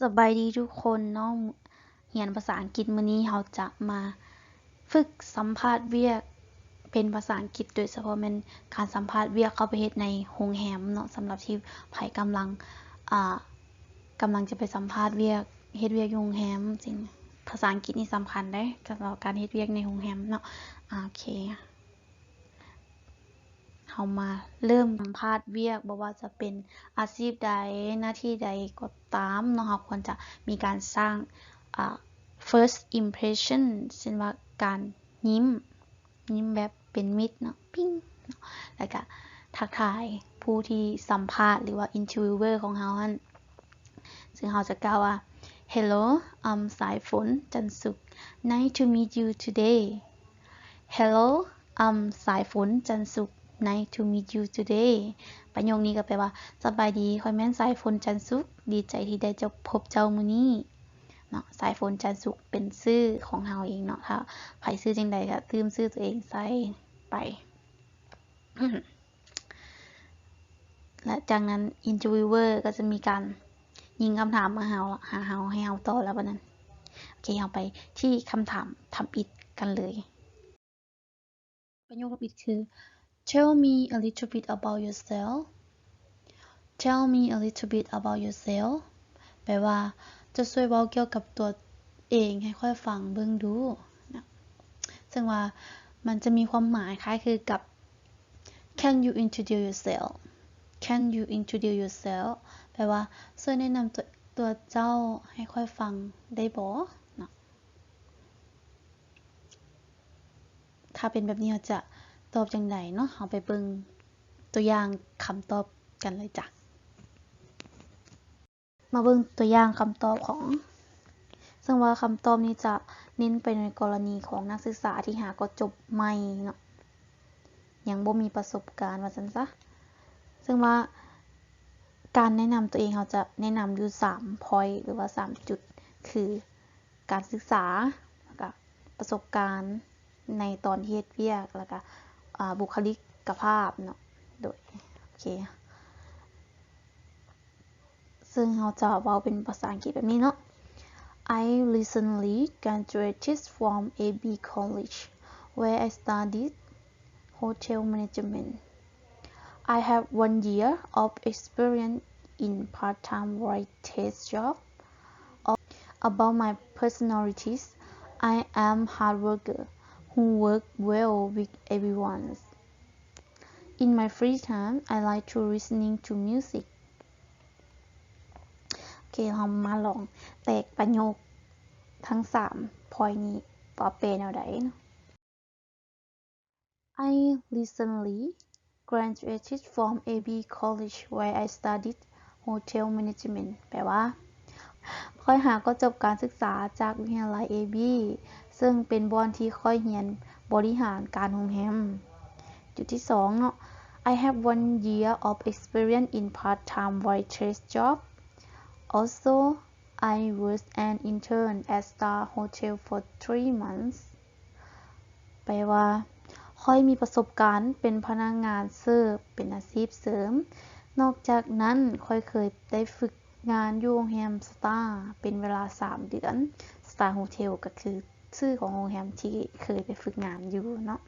ສະບາຍດີທຸກຄົນເນາະ, ຮຽນພາສາອັງກິດມື້ນີ້ເຮົາຈະມາຝຶກສຳພາດວຽກເປັນພາສາອັງກິດ ໂດຍສະເພາະແມ່ນການສຳພາດວຽກເຂົ້າໄປເຮັດໃນໂຮງແຮມເນາະ. ສຳລັບທີ່ໃຜກຳລັງ ອ່າ ກຳລັງຈະໄປສຳພາດວຽກ ເຮັດວຽກຢູ່ໂຮງແຮມ ຈິງ ພາສາອັງກິດນີ້ສຳຄັນເດ້ ສຳລັບການເຮັດວຽກໃນໂຮງແຮມເນາະ. ໂອເຄ ເຮົາມາເລີ່ມສຳພາດວຽກ ບໍ່ວ່າຈະເປັນອາຊີບໃດ ໜ້າທີ່ໃດກໍຕາມເນາະ, ເຮົາຄວນຈະມີການສ້າງ ອ່າ first impression ເຊັ່ນວ່າການຍິ້ມ ຍິ້ມແບບເປັນມິດເນາະ ປິ້ງເນາະ ແລ້ວກະທັກທາຍຜູ້ທີ່ສຳພາດ ຫຼືວ່າ interviewer ຂອງເຮົາຫັ້ນ. ເຊິ່ງເຮົາຈະກ່າວວ່າ Hello, I'm ສາຍຝົນ ຈັນສຸກ Nice to meet you today. Hello, I'm ສາຍຝົນ ຈັນສຸກ Nice to meet you today. ປະໂຫຍກນີ້ກໍແປວ່າ ສະບາຍດີ ຂ້ອຍແມ່ນ ສາຍຝົນ ຈັນສຸກ ດີໃຈທີ່ໄດ້ເຈົ້າ ພົບເຈົ້າມື້ນີ້ເນາະ. ສາຍຝົນ ຈັນສຸກ ເປັນຊື່ຂອງເຮົາເອງເນາະ, ຖ້າໃຜຊື່ຈັ່ງໃດກໍຕື່ມຊື່ຕົວເອງໃສ່ໄປ. ແລະ ຈາກນັ້ນ interviewer ກໍຈະມີການຍິງຄຳຖາມມາຫາເຮົາ ຫາເຮົາ ໃຫ້ເຮົາຕອບແລ້ວບັດນັ້ນ. ໂອເຄ ເຮົາໄປທີ່ຄຳຖາມທຳອິດກັນເລີຍ. ປະໂຫຍກທຳອິດຄື Tell me a little bit about yourself. Tell me a little bit about yourself. ແປວ່າ ເຈົ້າຊ່ວຍເວົ້າກ່ຽວກັບຕົວເອງໃຫ້ຂ້ອຍຟັງເບິ່ງດູນະ. ເຊິ່ງວ່າມັນຈະມີຄວາມໝາຍຄ້າຍຄືກັບ Can you introduce yourself? Can you introduce yourself? ແປວ່າ ຊ່ວຍແນະນຳຕົວ ຕົວເຈົ້າໃຫ້ຂ້ອຍຟັງໄດ້ບໍ່ເນາະ. ຖ້າເປັນແບບນີ້ ເຮົາຈະຕອບຈັ່ງໃດເນາະ? ເຮົາໄປເບິ່ງຕົວຢ່າງຄຳຕອບກັນເລີຍຈ້ະ. ມາເບິ່ງຕົວຢ່າງຄຳຕອບຂອງ ເຊິ່ງວ່າຄຳຕອບນີ້ຈະເນັ້ນໄປໃນກໍລະນີຂອງນັກສຶກສາທີ່ຫາກໍຈົບໃໝ່ເນາະ, ຍັງບໍ່ມີປະສົບການວ່າຊັ້ນຊະ. ເຊິ່ງວ່າການແນະນຳຕົວເອງ ເຮົາຈະແນະນຳຢູ່ສາມ point ຫຼືວ່າສາມຈຸດ ຄື ການສຶກສາ ແລ້ວກະປະສົບການໃນຕອນເຮັດວຽກ ແລ້ວກະ ອ່າ ບຸກຄະລິກກະພາບເນາະ. ໂດຍ ໂອເຄ ເຊິ່ງເຮົາຈະເວົ້າເປັນພາສາອັງກິດແບບນີ້ເນາະ. I recently graduated from A B College, where I studied hotel management. I have one year of experience in part-time writing job. About my personalities, I am hard worker who work well with everyone. In my free time, I like to listening to music. ໂອເຄ ເຮົາມາລອງແຕກປະໂຫຍກທັງສາມ point ນີ້ວ່າແປແນວໃດເນາະ. I recently graduated from A B College, where I studied hotel management. ແປວ່າ ຂ້ອຍຫາກໍຈົບການສຶກສາຈາກວິທະຍາໄລ A B ເຊິ່ງເປັນບ່ອນທີ່ຂ້ອຍຮຽນບໍລິຫານການໂຮງແຮມ. ຈຸດທີສອງເນາະ. I have one year of experience in part-time waitress job. Also, I was an intern at Star Hotel for three months. ແປວ່າ ຂ້ອຍມີປະສົບການເປັນພະນັກງານເສີບ ເປັນອາຊີບເສີມ. ນອກຈາກນັ້ນ ຂ້ອຍເຄີຍໄດ້ຝຶກງານຢູ່ໂຮງແຮມ Star ເປັນເວລາສາມເດືອນ. Star Hotel ກໍຄືຊື່ຂອງໂຮງແຮມທີ່ເຄີຍໄປຝຶກງານຢູ່ເນາະ.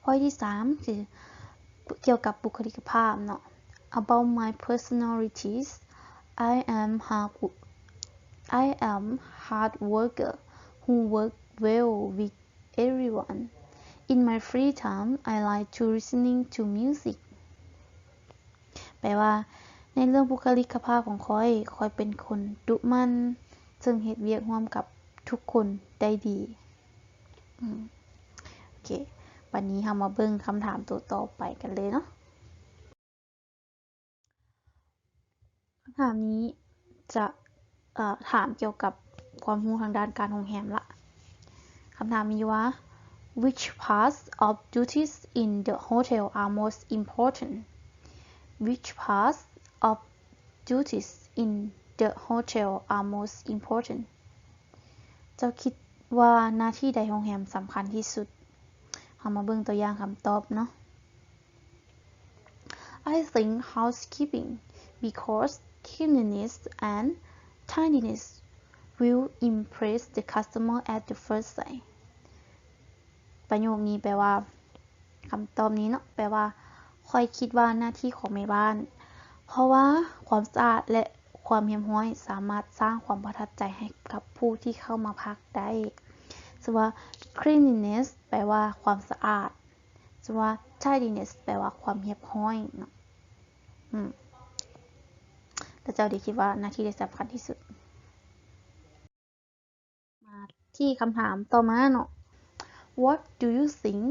ຂໍ້ທີສາມ ຄືກ່ຽວກັບບຸກຄະລິກກະພາບເນາະ. About my personalities, I am hard, I am hard worker who work well with everyone. In my free time, I like to listening to music. ແປວ່າ ໃນເລື່ອງບຸກຄະລິກກະພາບຂອງຂ້ອຍ, ຂ້ອຍເປັນຄົນດຸໝັ່ນ ເຊິ່ງເຮັດວຽກຮ່ວມກັບທຸກຄົນໄດ້ດີ. ອືມ ໂອເຄ ບັດນີ້ເຮົາມາເບິ່ງຄຳຖາມໂຕຕໍ່ໄປກັນເລີຍເນາະ. ຄຳຖາມນີ້ຈະ ເອີ ຖາມກ່ຽວກັບຄວາມຮູ້ທາງດ້ານການໂຮງແຮມລະ. ຄຳຖາມມີຢູ່ວ່າ Which parts of duties in the hotel are most important? Which parts of duties in the hotel are most important? ເຈົ້າຄິດວ່າໜ້າທີ່ໃດໂຮງແຮມສຳຄັນທີ່ສຸດ? ເຮົາມາເບິ່ງຕົວຢ່າງຄຳຕອບເນາະ. I think housekeeping, because cleanliness and tidiness will impress the customer at the first sight. ປະໂຫຍກນີ້ແປວ່າ ຄຳຕອບນີ້ເນາະ ແປວ່າ ຂ້ອຍຄິດວ່າໜ້າທີ່ຂອງແມ່ບ້ານ ເພາະວ່າຄວາມສະອາດ ແລະ ຄວາມຮຽບຮ້ອຍສາມາດສ້າງຄວາມປະທັບໃຈໃຫ້ກັບຜູ້ທີ່ເຂົ້າມາພັກໄດ້. ສະວ່າ cleanliness ແປວ່າຄວາມສະອາດ, ສະວ່າ tidiness ແປວ່າຄວາມຮຽບຮ້ອຍເນາະ. ອືມ ແລ້ວເຈົ້າໄດ້ຄິດວ່າໜ້າທີ່ໃດສຳຄັນທີ່ສຸດ? ມາທີ່ຄຳຖາມຕໍ່ມາເນາະ. What do you think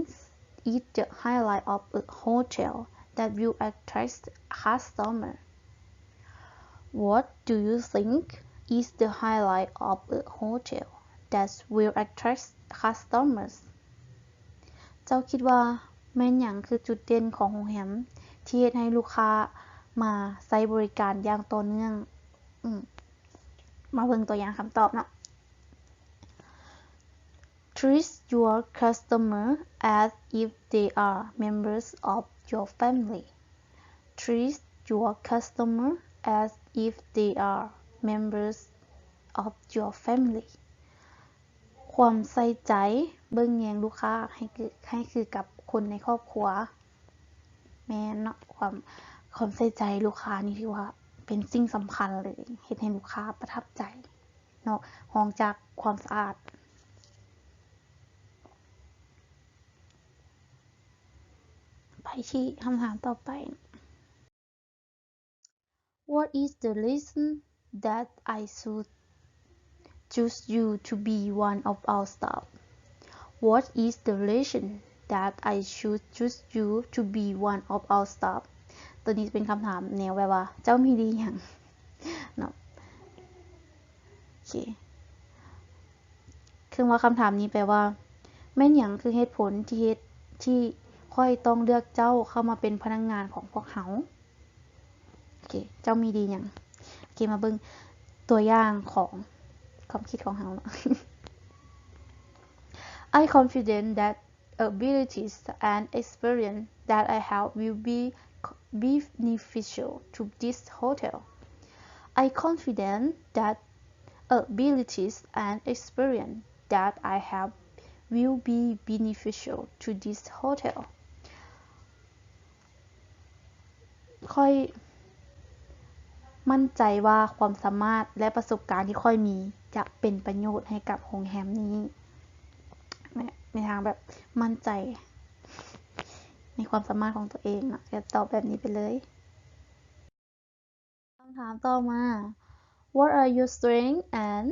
is the highlight of a hotel that will attract customer? What do you think is the highlight of a hotel that will attract customers? ເຈົ້າຄິດວ່າແມ່ນຫຍັງຄືຈຸດເດັ່ນຂອງໂຮງແຮມທີ່ເຮັດໃຫ້ລູກຄ້າມາໃຊ້ບໍລິການຢ່າງຕໍ່ເນື່ອງ? ອືມ ມາເບິ່ງຕົວຢ່າງຄຳຕອບເນາະ. Treat your customer as if they are members of your family. Treat your customer as if they are members of your family. ຄວາມໃສ່ໃຈເບິ່ງແຍງລູກຄ້າໃຫ້ຄື ໃຫ້ຄືກັບຄົນໃນຄອບຄົວ. ແມ່ນເນາະ ຄວາມ ຄວາມໃສ່ໃຈລູກຄ້ານີ້ຖືວ່າເປັນສິ່ງສຳຄັນເລີຍ ເຮັດໃຫ້ລູກຄ້າປະທັບໃຈເນາະ ຮອງຈາກຄວາມສະອາດ. ໄປທີ່ຄຳຖາມຕໍ່ໄປ. What is the reason that I should choose you to be one of our staff? What is the reason that I should choose you to be one of our staff? ໂຕນີ້ເປັນຄຳຖາມແນວແບບວ່າ ເຈົ້າມີດີຫຍັງເນາະ? ໂອເຄ ຄືວ່າຄຳຖາມນີ້ແປວ່າ ແມ່ນຫຍັງຄືເຫດຜົນທີ່ເຮັດ ທີ່ຂ້ອຍຕ້ອງເລືອກເຈົ້າເຂົ້າມາເປັນພະນັກງານຂອງພວກເຮົາ? ໂອເຄ ເຈົ້າມີດີຫຍັງ? ໂອເຄ ມາເບິ່ງຕົວຢ່າງຂອງຄວາມຄິດຂອງເຮົາເນາະ. I confident that abilities and experience that I have will be beneficial to this hotel. I confident that abilities and experience that I have will be beneficial to this hotel. ຂ້ອຍໝັ້ນໃຈວ່າຄວາມສາມາດ ແລະ ປະສົບການທີ່ຂ້ອຍມີຈະເປັນປະໂຫຍດໃຫ້ກັບໂຮງແຮມນີ້ ໃນ ໃນທາງແບບໝັ້ນໃຈໃນຄວາມສາມາດຂອງຕົວເອງເນາະ ກໍຕອບແບບນີ້ໄປເລີຍ. ຄຳຖາມຕໍ່ມາ What are your strength and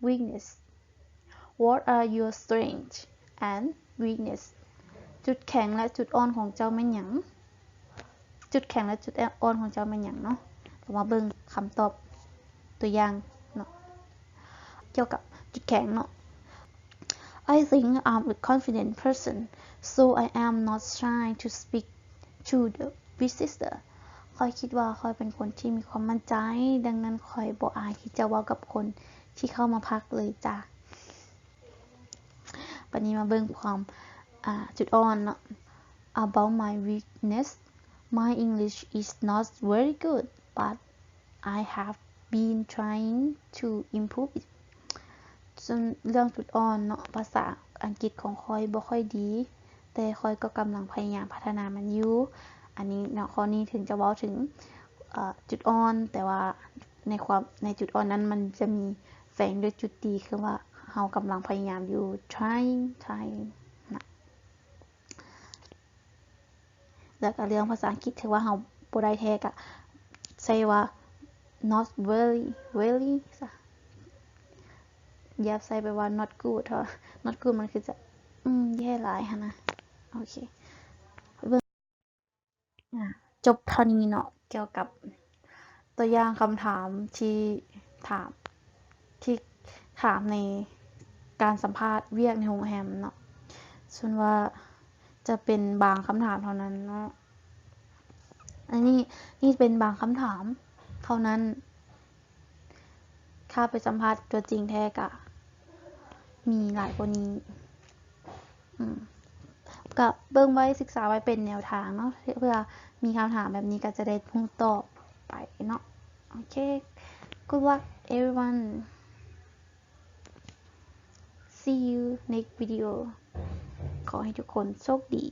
weakness? What are your strength and weakness? ຈຸດແຂງ ແລະ ຈຸດອ່ອນຂອງເຈົ້າແມ່ນຫຍັງ? ຈຸດແຂງ ແລະ ຈຸດອ່ອນຂອງເຈົ້າແມ່ນຫຍັງເນາະ? ເຮົາມາເບິ່ງຄຳຕອບຕົວຢ່າງເນາະ ກ່ຽວກັບຈຸດແຂງເນາະ. I think I'm a confident person, so I am not shy to speak to the visitor. ຂ້ອຍຄິດວ່າຂ້ອຍເປັນຄົນທີ່ມີຄວາມໝັ້ນໃຈ, ດັ່ງນັ້ນຂ້ອຍບໍ່ອາຍທີ່ຈະເວົ້າກັບຄົນທີ່ເຂົ້າມາພັກເລີຍຈ້າ. ບາດນີ້ມາເບິ່ງຄວາມ ອາ ຈຸດອ່ອນເນາະ. About my weakness, my English is not very good, but I have been trying to improve it. ສ່ວນເລື່ອງຈຸດອ່ອນເນາະ ພາສາອັງກິດຂອງຂ້ອຍບໍ່ຄ່ອຍດີ, ແຕ່ຂ້ອຍກໍກຳລັງພະຍາຍາມພັດທະນາມັນຢູ່. ອັນນີ້ເນາະ ຂໍ້ນີ້ເຖິງຈະເວົ້າເຖິງ ເອີ ຈຸດອ່ອນ, ແຕ່ວ່າໃນຄວາມ ໃນຈຸດອ່ອນນັ້ນມັນຈະມີແຝງດ້ວຍຈຸດດີ, ຄືວ່າເຮົາກຳລັງພະຍາຍາມຢູ່ trying trying ນະ. ແລ້ວກໍເລື່ອງພາສາອັງກິດ ຖືວ່າເຮົາບໍ່ໄດ້ແທ້ ກໍໃຊ້ວ່າ not very very ຊະ. ຢ່າໃຊ້ແບບວ່າ not good ເພາະ not good ມັນຄືຈະ ອືມ ແຍ່ຫຼາຍຫັ້ນນະ. ໂອເຄ ເບິ່ງ ອາ ຈົບເທົ່ານີ້ເນາະ ກ່ຽວກັບຕົວຢ່າງຄຳຖາມທີ່ຖາມ ທີ່ຖາມໃນການສຳພາດວຽກໃນໂຮງແຮມເນາະ. ສ່ວນວ່າຈະເປັນບາງຄຳຖາມເທົ່ານັ້ນເນາະ. ອັນນີ້ ນີ້ເປັນບາງຄຳຖາມເທົ່ານັ້ນ. ຖ້າໄປສຳພາດຕົວຈິງແທ້ກະມີຫຼາຍກວ່ານີ້. ອືມ ກະເບິ່ງໄວ້ ສຶກສາໄວ້ເປັນແນວທາງເນາະ, ເພື່ອມີຄຳຖາມແບບນີ້ກະຈະໄດ້ຮູ້ຕອບໄປເນາະ. Okay, good luck everyone. See you next video. ຂໍໃຫ້ທຸກຄົນໂຊກດີ.